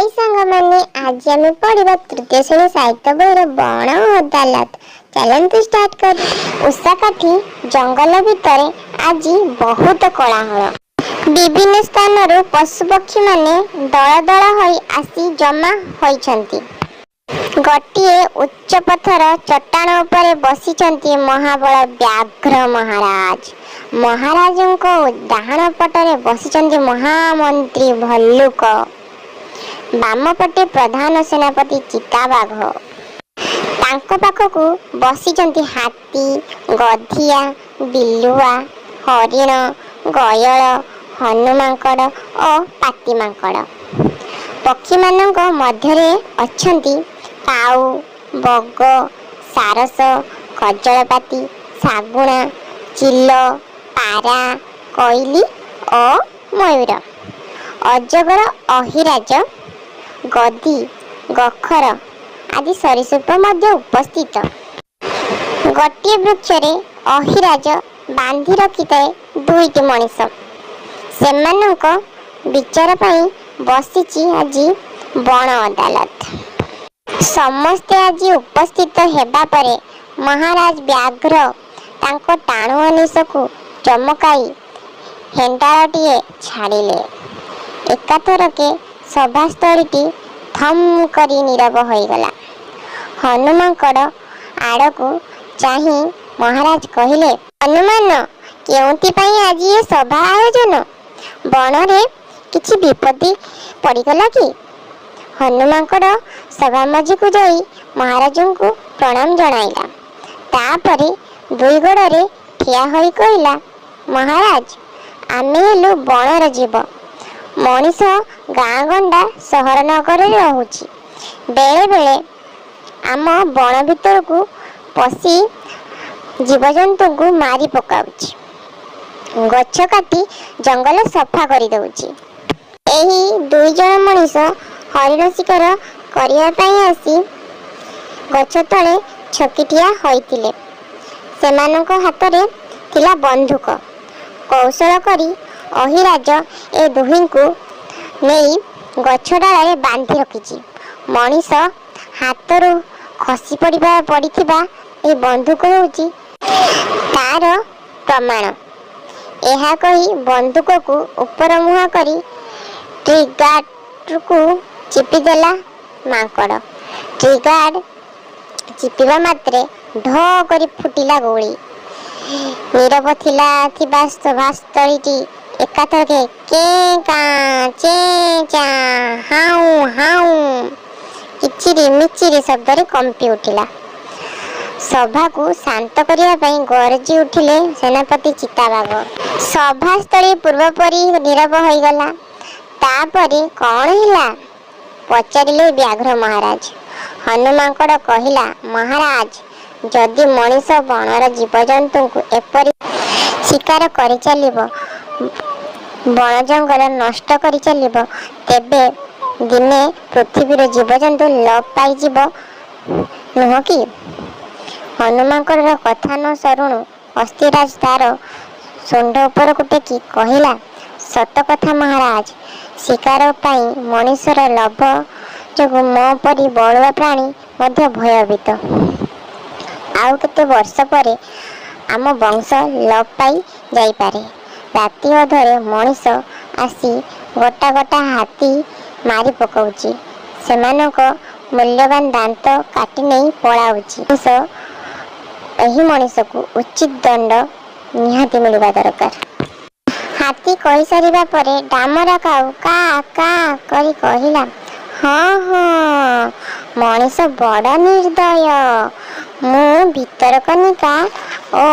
ସାଙ୍ଗମାନେ, ଆଜି ଆମେ ପଢ଼ିବା ତୃତୀୟ ଶ୍ରେଣୀ ସାହିତ୍ୟ ବହିର ବଣ ଅଦାଲତ। ଚାଲନ୍ତୁ ଷ୍ଟାର୍ଟ କରି। ଉଷାକାଠି ଜଙ୍ଗଲ ଭିତରେ ଆଜି ବହୁତ କୋଳାହଳ। ବିଭିନ୍ନ ସ୍ଥାନରୁ ପଶୁପକ୍ଷୀମାନେ ଦଳ ଦଳ ହୋଇ ଆସି ଜମା ହୋଇଛନ୍ତି। ଗୋଟିଏ ଉଚ୍ଚ ପଥର ଚଟାଣ ଉପରେ ବସିଛନ୍ତି ମହାବଳ ବ୍ୟାଘ୍ର ମହାରାଜ। ମହାରାଜଙ୍କ ଡାହାଣ ପଟରେ ବସିଛନ୍ତି ମହାମନ୍ତ୍ରୀ ଭଲ୍ଲୁକ, ବାମ ପଟେ ପ୍ରଧାନ ସେନାପତି ଚିତାବାଘ। ତାଙ୍କ ପାଖକୁ ବସିଛନ୍ତି ହାତୀ, ଗଧିଆ, ବିଲୁଆ, ହରିଣ, ଗୟଳ, ହନୁମାଙ୍କଡ଼ ଓ ପାତିମାଙ୍କଡ଼। ପକ୍ଷୀମାନଙ୍କ ମଧ୍ୟରେ ଅଛନ୍ତି କାଉ, ବଗ, ସାରସ, କଜଳପାତି, ଶାଗୁଣା, ଚିଲ, ପାରା, କୋଇଲି ଓ ମୟୂର। ଅଜଗର, ଅହିରାଜ, ଗଦି, ଗୋଖର ଆଦି ସରୀସୃପ ମଧ୍ୟ ଉପସ୍ଥିତ। ଗୋଟିଏ ବୃକ୍ଷରେ ଅହିରାଜ ବାନ୍ଧି ରଖିଥାଏ ଦୁଇଟି ମଣିଷ। ସେମାନଙ୍କ ବିଚାର ପାଇଁ ବସିଛି ଆଜି ବଣ ଅଦାଲତ। ସମସ୍ତେ ଆଜି ଉପସ୍ଥିତ ହେବା ପରେ ମହାରାଜ ବ୍ୟାଘ୍ର ତାଙ୍କ ଟାଣୁଆ ନିଶକୁ ଚମକାଇ ହେଣ୍ଡାଳଟିଏ ଛାଡ଼ିଲେ। ଏକାଥରକେ ସଭାସ୍ଥଳୀଟି ଥମ୍ କରି ନୀରବ ହୋଇଗଲା। ହନୁମାଙ୍କଡ଼ ଆଡ଼କୁ ଚାହିଁ ମହାରାଜ କହିଲେ, "ହନୁମାନ, କେଉଁଥିପାଇଁ ଆଜି ଏ ସଭା ଆୟୋଜନ? ବଣରେ କିଛି ବିପତ୍ତି ପଡ଼ିଗଲା କି?" ହନୁମାଙ୍କଡ଼ ସଭା ମଝିକୁ ଯାଇ ମହାରାଜଙ୍କୁ ପ୍ରଣାମ ଜଣାଇଲା। ତାପରେ ଦୁଇ ଗୋଡ଼ରେ ଠିଆ ହୋଇ କହିଲା, "ମହାରାଜ, ଆମେ ହେଲୁ ବଣର ଜୀବ। ମଣିଷ ଗାଁ ଗଣ୍ଡା, ସହର ନଗରରେ ରହୁଛି। ବେଳେ ବେଳେ ଆମ ବଣ ଭିତରକୁ ପଶି ଜୀବଜନ୍ତୁଙ୍କୁ ମାରି ପକାଉଛି, ଗଛ କାଟି ଜଙ୍ଗଲ ସଫା କରିଦେଉଛି। ଏହି ଦୁଇ ଜଣ ମଣିଷ ହରିଣ ଶିକାର କରିବା ପାଇଁ ଆସି ଗଛ ତଳେ ଛକି ଠିଆ ହୋଇଥିଲେ। ସେମାନଙ୍କ ହାତରେ ଥିଲା ବନ୍ଧୁକ। କୌଶଳ କରି ଅହିରାଜ ଏ ଦୁହିଁଙ୍କୁ ନେଇ ଗଛ ଡାଳରେ ବାନ୍ଧି ରଖିଛି। ମଣିଷ ହାତରୁ ଖସି ପଡ଼ିଥିବା ଏହି ବନ୍ଧୁକ ହେଉଛି ତାର ପ୍ରମାଣ।" ଏହା କହି ବନ୍ଧୁକକୁ ଉପର ମୁହାଁ କରି ଟ୍ରିଗାରକୁ ଚିପିଦେଲା ମାଙ୍କଡ଼। ଟ୍ରିଗାର ଚିପିବା ମାତ୍ରେ ଢୋ କରି ଫୁଟିଲା ଗୁଳି। ନୀରବ ଥିବା ସଭାସ୍ଥଳୀଟି ଏକାଥରକେ କେଁ କାଁ, ଚେଁ ଚାଁ, ହାଉଁ ହାଉଁ, କିଚିରି ମିଚିରି ଶବ୍ଦରେ କମ୍ପି ଉଠିଲା। ସଭାକୁ ଶାନ୍ତ କରିବା ପାଇଁ ଗରଜି ଉଠିଲେ ସେନାପତି ଚିତାବାଘ। ସଭାସ୍ଥଳୀ ପୂର୍ବପରି ନୀରବ ହୋଇଗଲା। "ତାପରେ କଣ ହେଲା?" ପଚାରିଲେ ବ୍ୟାଘ୍ର ମହାରାଜ। ହନୁମାଙ୍କଡ଼ କହିଲା, "ମହାରାଜ, ଯଦି ମଣିଷ ବଣର ଜୀବଜନ୍ତୁଙ୍କୁ ଏପରି ଶିକାର କରିଚାଲିବ, ବଣ ଜଙ୍ଗଲ ନଷ୍ଟ କରିଚାଲିବ, ତେବେ ଦିନେ ପୃଥିବୀର ଜୀବଜନ୍ତୁ ଲୋପ ପାଇଯିବ, ନୁହଁ କି?" ହନୁମାଙ୍କଡ଼ର କଥା ନ ସରୁଣୁ ହସ୍ତିରାଜ ତାର ଶୁଣ୍ଢ ଉପରକୁ ଟେକି କହିଲା, "ସତ କଥା ମହାରାଜ। ଶିକାର ପାଇଁ ମଣିଷର ଲୋଭ ଯୋଗୁଁ ମୋ ପରି ବଳୁଆ ପ୍ରାଣୀ ମଧ୍ୟ ଭୟଭୀତ। ଆଉ କେତେ ବର୍ଷ ପରେ ଆମ ବଂଶ ଲୋପ ପାଇ ଯାଇପାରେ। ରାତି ଅଧରେ ମଣିଷ ଆସି ଗୋଟା ଗୋଟା ହାତୀ ମାରି ପକାଉଛି, ସେମାନଙ୍କ ମୂଲ୍ୟବାନ ଦାନ୍ତ କାଟିନେଇ ପଳାଉଛି। ଏହି ମଣିଷକୁ ଉଚିତ ଦଣ୍ଡ ନିହାତି ମିଳିବା ଦରକାର।" ହାତୀ କହିସାରିବା ପରେ ଡାମରା କାଉ କା କା କରି କହିଲା, "ହଁ ହଁ, ମଣିଷ ବଡ଼ ନିର୍ଦ୍ଦୟ। ମୁଁ ଭିତରକନିକା ଓ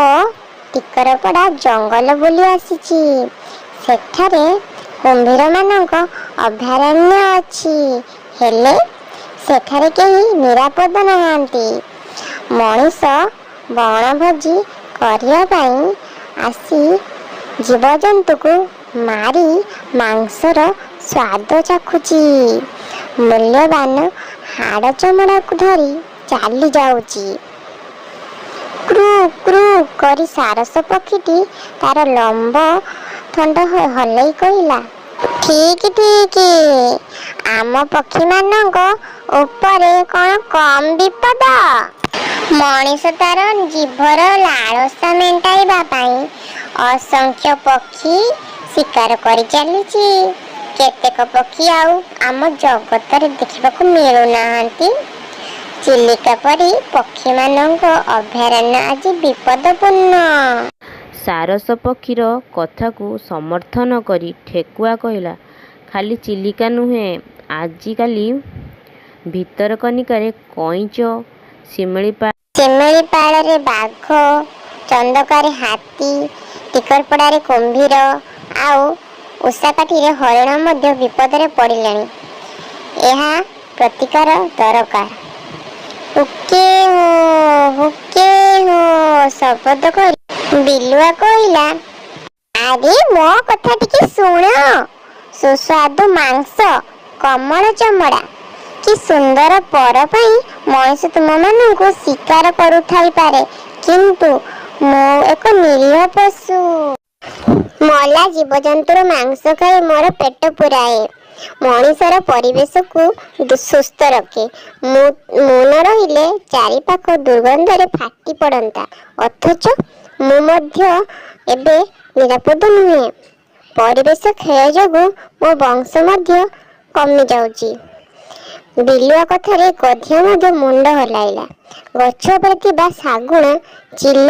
ଟିକରପଡ଼ା ଜଙ୍ଗଲ ବୁଲି ଆସିଛି। ସେଠାରେ କୁମ୍ଭୀରମାନଙ୍କ ଅଭୟାରଣ୍ୟ ଅଛି। ହେଲେ ସେଠାରେ କେହି ନିରାପଦ ନାହାନ୍ତି। ମଣିଷ ବଣଭୋଜି କରିବା ପାଇଁ ଆସି ଜୀବଜନ୍ତୁଙ୍କୁ ମାରି ମାଂସର ସ୍ୱାଦ ଚାଖୁଛି, ମୂଲ୍ୟବାନ ହାଡ଼ ଚମଡ଼ାକୁ ଧରି ଚାଲିଯାଉଛି।" କ୍ରୁ କ୍ରୁ କରି ସାରସ ପକ୍ଷୀଟି ତାର ଲମ୍ବ ଥଣ୍ଟ ହଲେଇ କହିଲା, ଠିକ୍ ଠିକ୍, ଆମ ପକ୍ଷୀମାନଙ୍କ ଉପରେ କ'ଣ କମ୍ ବିପଦ? ମଣିଷ ତାର ଜିଭର ଲାଳସା ମେଣ୍ଟାଇବା ପାଇଁ ଅସଂଖ୍ୟ ପକ୍ଷୀ ଶିକାର କରିଚାଲିଛି। କେତେକ ପକ୍ଷୀ ଆଉ ଆମ ଜଗତରେ ଦେଖିବାକୁ ମିଳୁନାହାନ୍ତି। ଚିଲିକା ପରି ପକ୍ଷୀମାନଙ୍କ ଅଭୟାରଣ୍ୟ ଆଜି ବିପଦପୂର୍ଣ୍ଣ। ସାରସ ପକ୍ଷୀର କଥାକୁ ସମର୍ଥନ କରି ଠେକୁଆ କହିଲା, ଖାଲି ଚିଲିକା ନୁହେଁ, ଆଜିକାଲି ଭିତରକନିକାରେ କଇଁଛ, ଶିମିଳିପାଳରେ ବାଘ, ଚନ୍ଦକାରେ ହାତୀ, ଟିକରପଡ଼ାରେ କୁମ୍ଭୀର ଆଉ ଉଷାକାଠିରେ ହରିଣ ମଧ୍ୟ ବିପଦରେ ପଡ଼ିଲେଣି। ଏହାର ପ୍ରତିକାର ଦରକାର। ହୁକେ ହୋ, ହୁକେ ହୋ ଶବଦ କରି ବିଲୁଆ କହିଲା, ଆରେ ମୋ କଥା ଟିକେ ଶୁଣ। ସୁସ୍ୱାଦୁ ମାଂସ, କୋମଳ ଚମଡ଼ା, କି ସୁନ୍ଦର ପର ପାଇଁ ମଣିଷ ତୁମମାନଙ୍କୁ ଶିକାର କରୁଥାଇପାରେ, କିନ୍ତୁ ମୁଁ ଏକ ନିରୀହ ପଶୁ। ମଲା ଜୀବଜନ୍ତୁର ମାଂସ ଖାଇ ମୋର ପେଟ ପୂରାଏ। ମଣିଷର ପରିବେଶକୁ ସୁସ୍ଥ ରଖେ। ମୁଁ ନ ରହିଲେ ଚାରିପାଖ ଦୁର୍ଗନ୍ଧରେ ଫାଟି ପଡ଼ନ୍ତା। ଅଥଚ ମୁଁ ମଧ୍ୟ ଏବେ ନିରାପଦ ନୁହେଁ। ପରିବେଶ କ୍ଷୟ ଯୋଗୁଁ ମୋ ବଂଶ ମଧ୍ୟ କମିଯାଉଛି। ବିଲୁଆ କଥାରେ ଗଧିଆ ମଧ୍ୟ ମୁଣ୍ଡ ହଲାଇଲା। ଗଛ ଉପରେ ଥିବା ଶାଗୁଣା, ଚିଲ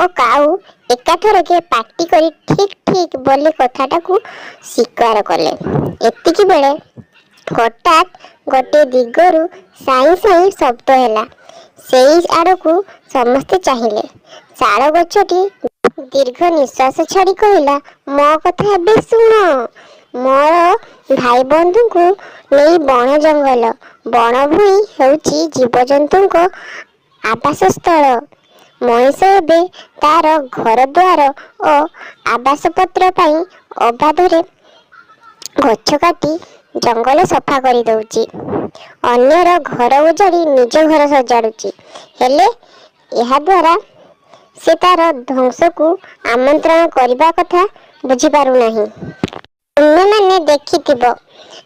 ଓ କାଉ ଏକାଥରକେ ପାଟି କରି ଠିକ୍ ଠିକ୍ ବୋଲି କଥାଟାକୁ ସ୍ୱୀକାର କଲେ। ଏତିକିବେଳେ ହଠାତ୍ ଗୋଟିଏ ଦିଗରୁ ସାଇଁ ସାଇଁ ଶବ୍ଦ ହେଲା। ସେଇ ଆଡ଼କୁ ସମସ୍ତେ ଚାହିଁଲେ। ଶାଳ ଗଛଟି ଦୀର୍ଘ ନିଃଶ୍ୱାସ ଛାଡ଼ି କହିଲା, ମୋ କଥା ଏବେ ଶୁଣ। ମୋର ଭାଇବନ୍ଧୁଙ୍କୁ ନେଇ ବଣ ଜଙ୍ଗଲ, ବଣଭୂଇଁ ହେଉଛି ଜୀବଜନ୍ତୁଙ୍କ ଆବାସସ୍ଥଳ। ମଣିଷ ଏବେ ତାର ଘରଦ୍ୱାର ଓ ଆସବାବପତ୍ର ପାଇଁ ଅବାଧରେ ଗଛ କାଟି ଜଙ୍ଗଲ ସଫା କରିଦେଉଛି। ଅନ୍ୟର ଘର ଉଜାଡ଼ି ନିଜ ଘର ସଜାଡ଼ୁଛି। ହେଲେ ଏହାଦ୍ୱାରା ସେ ତାର ଧ୍ୱଂସକୁ ଆମନ୍ତ୍ରଣ କରିବା କଥା ବୁଝିପାରୁନାହିଁ। ତୁମେମାନେ ଦେଖିଥିବ,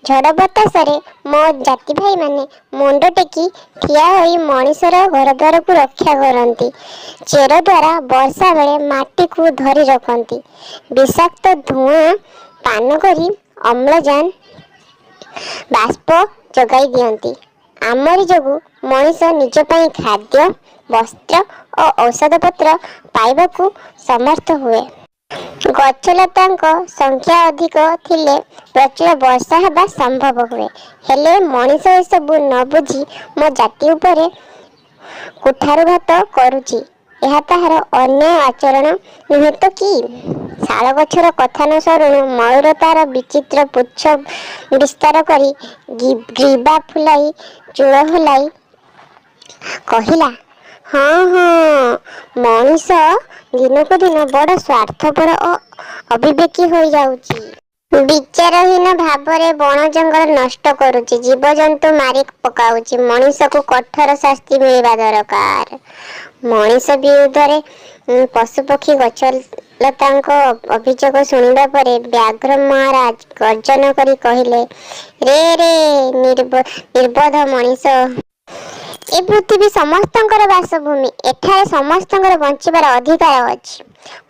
ଝଡ଼ ବତାସରେ ମୋ ଜାତିଭାଇମାନେ ମୁଣ୍ଡ ଟେକି ଠିଆ ହୋଇ ମଣିଷର ଘରଦ୍ୱାରକୁ ରକ୍ଷା କରନ୍ତି। ଚେର ଦ୍ୱାରା ବର୍ଷା ବେଳେ ମାଟିକୁ ଧରି ରଖନ୍ତି। ବିଷାକ୍ତ ଧୂଆଁ ପାନ କରି ଅମ୍ଳଜାନ ବାଷ୍ପ ଯୋଗାଇ ଦିଅନ୍ତି। ଆମରି ଯୋଗୁଁ ମଣିଷ ନିଜ ପାଇଁ ଖାଦ୍ୟ, ବସ୍ତ୍ର ଓ ଔଷଧପତ୍ର ପାଇବାକୁ ସମର୍ଥ ହୁଏ। ଗଛଲତାଙ୍କ ସଂଖ୍ୟା ଅଧିକ ଥିଲେ ପ୍ରଚୁର ବର୍ଷା ହେବା ସମ୍ଭବ ହୁଏ। ହେଲେ ମଣିଷ ଏସବୁ ନ ବୁଝି ମୋ ଜାତି ଉପରେ କୁଠାରଘାତ କରୁଛି। ଏହା ତାହାର ଅନ୍ୟାୟ ଆଚରଣ ନୁହେଁ ତ କି? ଶାଳଗଛର କଥା ନ ସରୁଣୁ ମୟୂର ତାର ବିଚିତ୍ର ପୁଚ୍ଛ ବିସ୍ତାର କରି ଗ୍ରୀବା ଫୁଲାଇ ଚୂଳ ହଲାଇ କହିଲା, ହଁ ହଁ, ମଣିଷ ଦିନକୁ ଦିନ ବଡ଼ ସ୍ୱାର୍ଥପର ଓ ଅବିବେକୀ ହୋଇଯାଉଛି। ବିଚାରହୀନ ଭାବରେ ବଣ ଜଙ୍ଗଲ ନଷ୍ଟ କରୁଛି, ଜୀବଜନ୍ତୁ ମାରି ପକାଉଛି। ମଣିଷକୁ କଠୋର ଶାସ୍ତି ମିଳିବା ଦରକାର। ମଣିଷ ବିରୁଦ୍ଧରେ ପଶୁପକ୍ଷୀ ଗଛଲତାଙ୍କ ଅଭିଯୋଗ ଶୁଣିବା ପରେ ବ୍ୟାଘ୍ର ମହାରାଜ ଗର୍ଜନ କରି କହିଲେ, ରେ ରେ ନିର୍ବୋଧ ମଣିଷ! ଏ ପୃଥିବୀ ସମସ୍ତଙ୍କର ବାସଭୂମି। ଏଠାରେ ସମସ୍ତଙ୍କର ବଞ୍ଚିବାର ଅଧିକାର ଅଛି।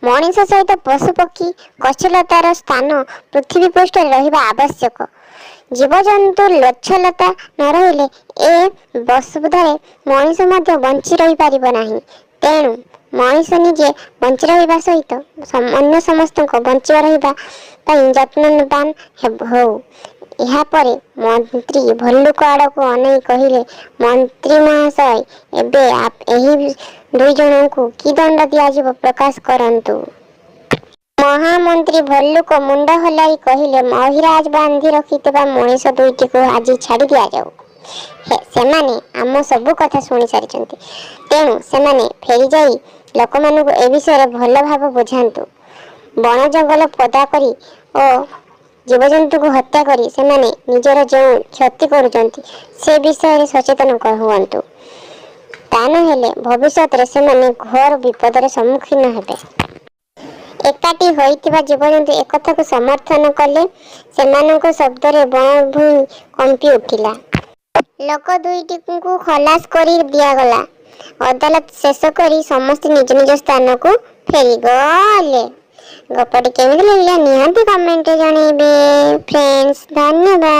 ମଣିଷ ସହିତ ପଶୁପକ୍ଷୀ, ଗଛଲତାର ସ୍ଥାନ ପୃଥିବୀ ପୃଷ୍ଠରେ ରହିବା ଆବଶ୍ୟକ। ଜୀବଜନ୍ତୁ, ଗଛଲତା ନ ରହିଲେ ଏ ବସୁଧାରେ ମଣିଷ ମଧ୍ୟ ବଞ୍ଚି ରହିପାରିବ ନାହିଁ। ତେଣୁ ମଣିଷ ନିଜେ ବଞ୍ଚି ରହିବା ସହିତ ଅନ୍ୟ ସମସ୍ତଙ୍କ ବଞ୍ଚି ରହିବା ପାଇଁ ଯତ୍ନବାନ ହେଉ। ଏହାପରେ ମନ୍ତ୍ରୀ ଭଲ୍ଲୁକ ଆଡ଼କୁ ଅନାଇ କହିଲେ, ମନ୍ତ୍ରୀ ମହାଶୟ, ଏବେ ଏହି ଦୁଇଜଣଙ୍କୁ କି ଦଣ୍ଡ ଦିଆଯିବ ପ୍ରକାଶ କରନ୍ତୁ। ମହାମନ୍ତ୍ରୀ ଭଲ୍ଲୁକ ମୁଣ୍ଡ ହଲାଇ କହିଲେ, ମହିରାଜ ବାନ୍ଧି ରଖିଥିବା ମଣିଷ ଦୁଇଟିକୁ ଆଜି ଛାଡ଼ି ଦିଆଯାଉ। ସେମାନେ ଆମ ସବୁ କଥା ଶୁଣି ସାରିଛନ୍ତି। ତେଣୁ ସେମାନେ ଫେରିଯାଇ ଲୋକମାନଙ୍କୁ ଏ ବିଷୟରେ ଭଲ ଭାବେ ବୁଝାନ୍ତୁ। ବଣ ଜଙ୍ଗଲ ପଦା କରି ଓ ଜୀବଜନ୍ତୁଙ୍କୁ ହତ୍ୟା କରି ସେମାନେ ନିଜର ଯେଉଁ କ୍ଷତି କରୁଛନ୍ତି, ସେ ବିଷୟରେ ସଚେତନ ହୁଅନ୍ତୁ। ତା ନ ହେଲେ ଭବିଷ୍ୟତରେ ସେମାନେ ଘୋର ବିପଦର ସମ୍ମୁଖୀନ ହେବେ। ଏକାଠି ହୋଇଥିବା ଜୀବଜନ୍ତୁ ଏକଥାକୁ ସମର୍ଥନ କଲେ। ସେମାନଙ୍କ ଶବ୍ଦରେ ବଣ ଭୂଇଁ କମ୍ପି ଉଠିଲା। ଲୋକ ଦୁଇଟିଙ୍କୁ ଖଲାସ କରି ଦିଆଗଲା। ଅଦାଲତ ଶେଷ କରି ସମସ୍ତେ ନିଜ ନିଜ ସ୍ଥାନକୁ ଫେରିଗଲେ। ଗପଟି କେମିତି ଲାଗିଲା, ନିହାତି କମେଣ୍ଟରେ ଜଣେଇବେ ଫ୍ରେଣ୍ଡସ୍। ଧନ୍ୟବାଦ।